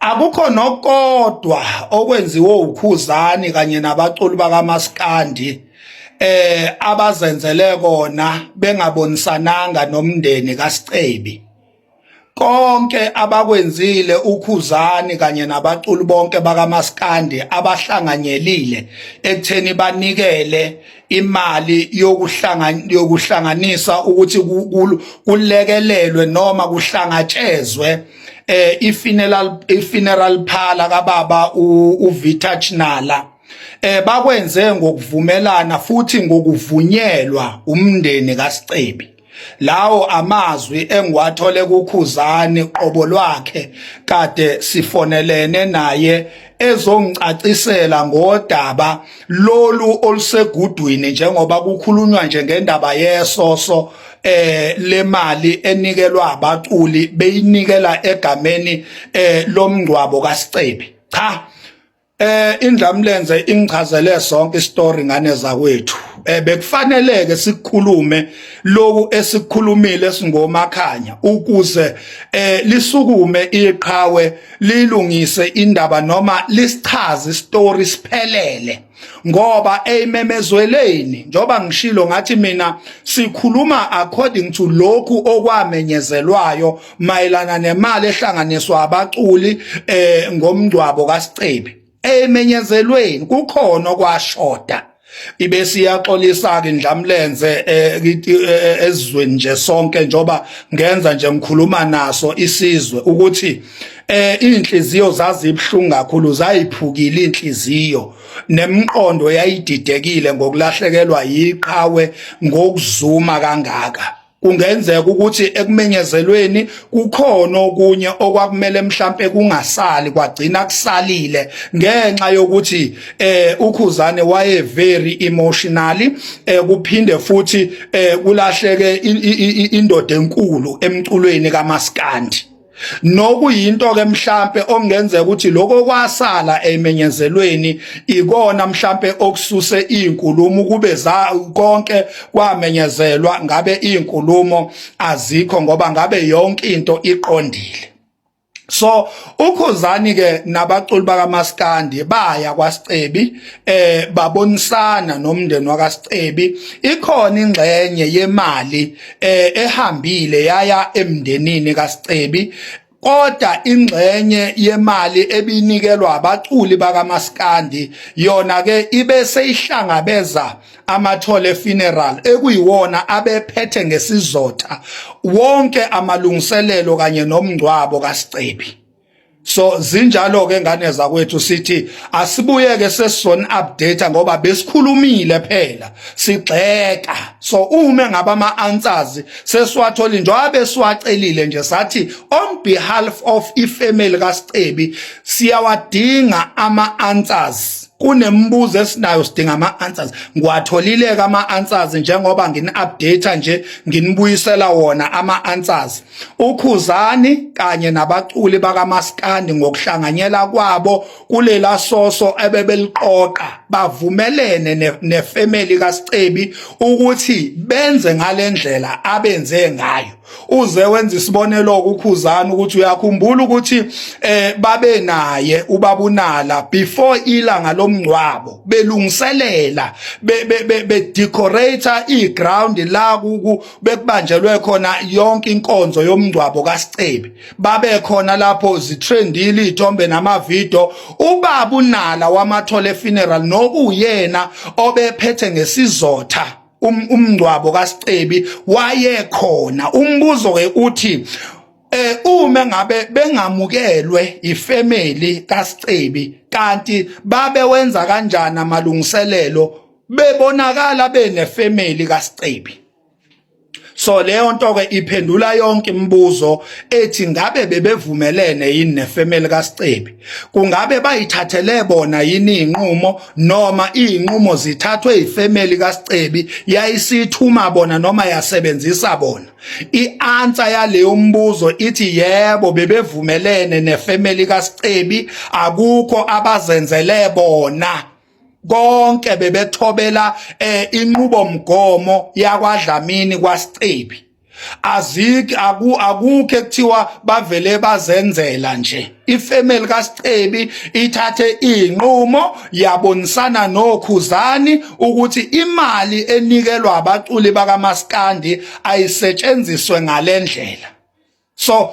Akukho nokodwa okwenziwe uKhuzani kanye nabaculi bakaMaskandi abazenzele kona bengabonisananga nomndeni kaSicebi. Konke abakwenzile uKhuzani kanye nabaculi bonke bakaMaskandi abahlanganyelile ekutheni banikele imali yokuhlanganisa ukuthi kulekelelwe noma kuhlangatshezwe i-funeral parlor kababa uVita Chinala, bakwenze ngokuvumelana futhi ngokuvunyelwa umndeni kaSicebi. Lawo amazwi engiwathole kuKhuzani qobo lwakhe kade sifonelene naye ezongicacisela ngodaba lolu olusegudwini, njengoba kukhulunywa nje ngendaba yesoso lemali enikelwa abaculi beyinikela egameni lomngcwabo kaSicebi. Cha, indlamlenze ingichazele sonke istory, ngane zakwethu. Bekufaneleke sikukhulume lokhu esikukhulumile singomakhanya ukuze lisukume iqhawe, lilungise indaba noma lisichaze istory siphelele, ngoba eyimemezweleni, njoba ngishilo ngathi mina sikhuluma according to lokhu okwamenyezelwayo mayelana nemali ehlanganiswa abaculi ngomngcwabo kaSicebi, emenyezelweni kukhona okwashoda. Ibe siyaxolisa ke indlamlenze ezweni nje sonke, njoba ngenza nje ngikhuluma naso isizwe, ukuthi inhliziyo zazibhlungu kakhulu, zayiphukile inhliziyo nemqondo yayididekile ngokulahlekelwa yiqhawe ngokuzuma kangaka. Kungenzeka ukuthi ekumenyezelweni kukhona okunye okwakumele mhlambe kungasali, kwagcina kusalile ngenxa yokuthi uKhuzane waye very emotionally, kuphinde futhi kulahleke indoda enkulu emculweni kaMaskandi, nokuyinto ke mhlambe okungenzeka ukuthi lokho kwasala emenyezelweni ikona mhlambe okususe izinkulumo. Kube za konke kwamenyezelwa, ngabe izinkulumo azikho, ngoba ngabe yonke into iqondile. So uKhuzani ke nabaculi bakaMaskandi baya kwaSicebi, babonisana nomndeni wakaSicebi. Ikhona ingxenye yemali ehambile yaya emndenini kaSicebi, kodwa ingxenye yemali ebinikelwa abaculi bakaMaskandi yona ke ibe seyihlangabeza Amathole Funeral, ekuyiwona abephethe ngesizotha wonke amalungiselelo kanye nomngcwabo kaSicebi. So zinjalo ke, ngane zakwethu. Sithi asibuyeke sesizoni update ngoba besikhulumile phela sigxeka. So uma ngabe ama answers sesiwathola njengoba besiwacelile nje, sathi on behalf of ifamily kaSicebi siyawadinga ama answers, kunemibuzo esinayo, sidinga ama answers. Ngiwatholile ke ama answers njengoba ngini update nje, nginibuyisela wona ama answers. UKhuzani kanye nabaculi bakaMaskandi ngokuhlanganyela kwabo kulela soso ebebeliqoqa bavumelene nefamily kaSicebi ukuthi benze ngalendlela abenze ngayo. Uze wenza isibonelo kuKhuzani ukuthi uyakhumbula ukuthi babe naye ubabunala before ilanga lomngcwabo, belungiselela, be decorate iground la ku bekubanjelwe khona yonke inkonzo yomngcwabo kaSicebi. Babe khona lapho, zitrendile izithombe namavideo. Ubaba uNala wamathole funeral, nokuyena obephethe ngesizotha umngcwabo kaSicebi, wayekhona. Umbuzo ke uthi uma ngabe bengamukelwe ifamily kaSicebi, kanti babe wenza kanjani amalungiselelo bebonakala benefamily kaSicebi? So leyo nto ke iphendula yonke imibuzo ethi ngabe bebevumelene yini nefamily kaSicebi, kungabe bayithathele bona yini inqumo, noma izinqumo zithathwe ifamily kaSicebi yayisithuma bona noma yasebenzisa bona. I-answer yaleyo mbuzo ithi yebo, bebevumelene nefamily kaSicebi, akukho abazenzele bona, konke bebethobela inqubomgomo yakwaDlamini kwaSicebi. Azikho, akukho ekuthiwa bavele bazenzela nje. Ifamily kaSicebi ithathe inqumo, yabonisana noKhuzani ukuthi imali enikelwa abaculi bakaMaskandi ayisetshenziswe ngalendlela. So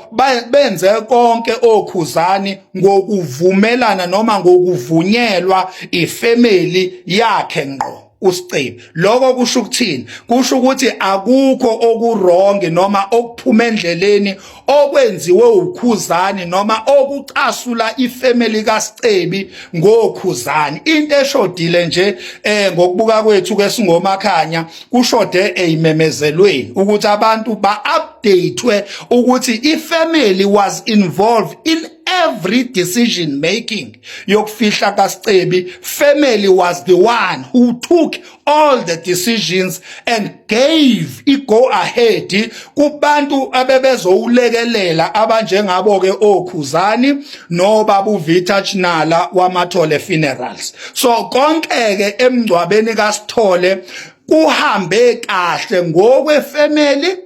benze konke oKhuzani ngokuvumelana noma ngokuvunyelwa ifamily yakhe ngqo uSicebi. Lokho kusho ukuthini? Kusho ukuthi akukho okuwrong noma okuphuma endleleni okwenziwe uKhuzani noma okucasula ifamily kaSicebi ngoKhuzani. Into eshodile nje, ngokubuka kwethu ke singomakhanya, kushode eyimemezelweni ukuthi abantu ba-updatewe ukuthi ifamily was involved in every decision making yokufihla kaSicebi. Family was the one who took all the decisions and gave i-go ahead kubantu abebezowulekelela, abanjengabo ke oKhuzani nobaba uVita Chinala wamathole Funerals. So konke ke emngcwabeni kaSithole kuhambe kahle ngokwefamily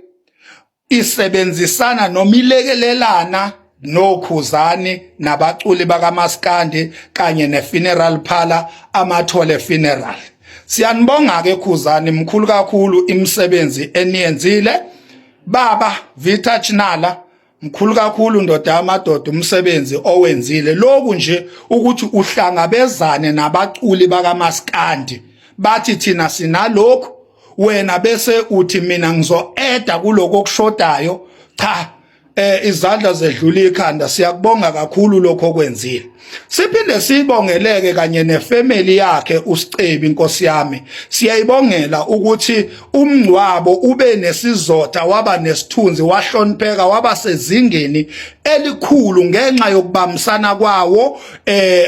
isebenzisana noma ilekelelana noKhuzani nabaculi bakaMaskandi kanye nefuneral parlor Amathole Funeral. Siyanibonga ke Khuzani, mkhulu kakhulu imisebenzi eniyenzile. Baba Vita Chinala, mkhulu kakhulu ndoda yamadoda umsebenzi owenzile. Lokhu nje ukuthi uhlangabezane nabaculi bakaMaskandi, bathi thina sinalokhu, wena bese uthi mina ngizo-eda kuloko okushodayo. Cha, izandla zedlula ikhanda. Siyakubonga kakhulu lokho okwenzile. Siphinde sibongeleke kanye nefamily yakhe uSicebi. Inkosi yami, siyayibongela ukuthi umngcwabo ube nesizotha, waba nesithunzi, wahlonipheka, waba sezingeni elikhulu ngenxa yokubambisana kwawo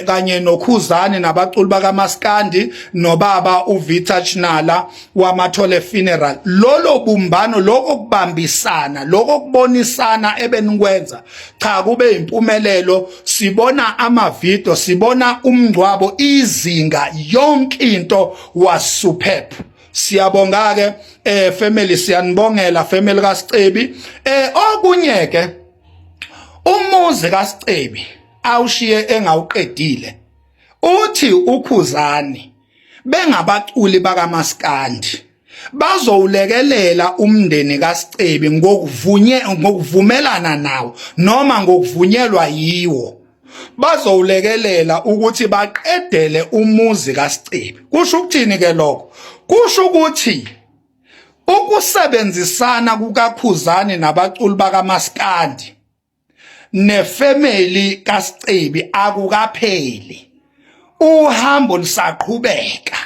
kanye noKhuzani nabaculi bakaMaskandi nobaba uVita Chinala wamathole Funeral. Lolo bumbano, lokho kubambisana, lokho kubonisana ebenikwenza, cha, kube impumelelo. Sibona amavidiyo, sibona umngcwabo, izinga, yonke into was superb. Siyabonga ke family, siyanibongela family kaSicebi. Okunye ke, umuzi kaSicebi awushiye engawuqedile, uthi uKhuzani bengabaculi bakaMaskandi bazowulekelela umndeni kaSicebi ngokuvunye ngokuvumelana nawo noma ngokuvunyelwa yiwo, bazowulekelela ukuthi baqedele umuzi kaSicebi. Kusho ukuthini ke lokho? Kusho ukuthi ukusebenzisana kukaKhuzani nabaculi bakaMaskandi nefamily kaSicebi akukapheli, uhambo lisaqhubeka.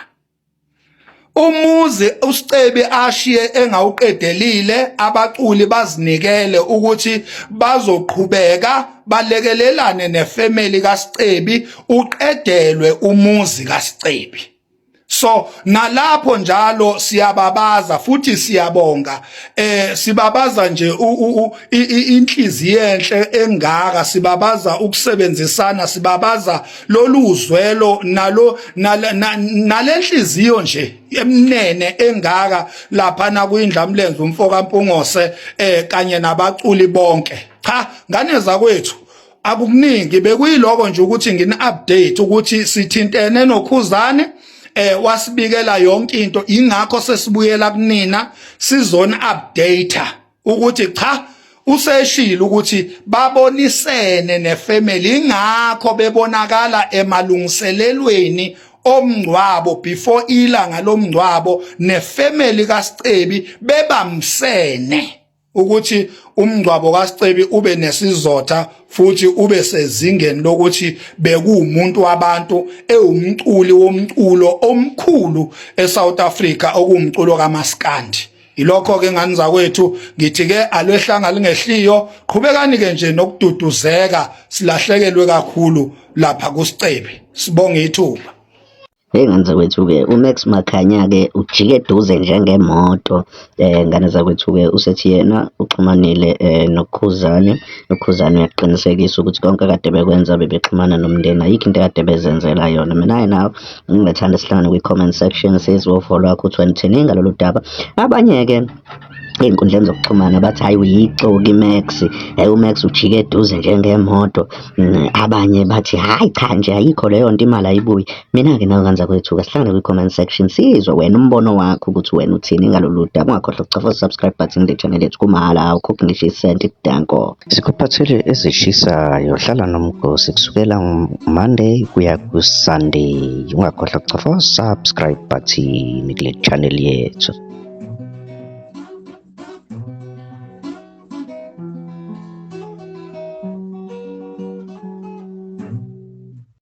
Umuzi uSicebi ashiye engawuqedelile, abaculi bazinikele ukuthi bazoqhubeka balekelelane nefamily kaSicebi, uqedelwe umuzi kaSicebi. So nalapho njalo siyababaza futhi siyabonga. Sibabaza nje inhliziyo enhle engaka, sibabaza ukusebenzisana, sibabaza lolu zwelo nalo nalenhliziyo nje emnene engaka lapha na kuyindlamlenze umfoka Mpungose kanye nabaculi bonke. Cha, ngane zakwethu, akukuningi, bekuyiloko nje ukuthi ngini update ukuthi sithintene noKhuzane, wasibikela yonke into. Ingakho sesibuyela kunina sizona update ukuthi cha, useshilo ukuthi babonisene nefamily, ingakho bebonakala emalungiselelweni omngcwabo before ilanga lomngcwabo nefamily kaSicebi, bebamsene ukuthi umngcwabo kaSicebi ube nesizotha futhi ube sezingeni lokuthi bekuwumuntu wabantu, ewumculi womculo omkhulu eSouth Africa, okuwumculo kaMaskandi. Ilokho ke ngani zakwethu, ngithi ke alwehlanga lingehliyo. Qhubekani ke nje nokududuzeka, silahlekelwe kakhulu lapha kuSicebi. Sibonge ithuba. Hey ngane zakwethu-ke, uMax Makhanya-ke ujike eduze njengemoto. Ngane zakwethu-ke, usethi yena uxhumanile noKhuzani. UKhuzani uyakuqinisekisa ukuthi konke akade bekwenza bebexhumana nomndeni, ayikho into ekade bezenzela yona. Mina nawe ngingathanda sihlangane kwi-comment section, sizwe uvo lwakho ukuthi wena uthini ngalolu daba. Abanye-ke Ey'nkundleni zokuxhumana bathi hhayi uyixoki Max, hhayi uMax ujike eduze njengemoto. Abanye bathi hhayi cha nje ayikho leyo nto imali ayibuyi. Mina-ke nawe ngane zakwethu-ke asihlangane kwi-comment section sizwe wena umbono wakho ukuthi wena uthini ngalolu daba. Ungakhohlwa ukucofa u-subscribe button kule channel yethu kumahhala awukhokhi ngisho isenti. Danko. Sikuphathele ezishisayo hlala nomgosi kusukela Monday kuya ku-Sunday. Ungakhohlwa ukucofa u-subscribe button kule channel yethu.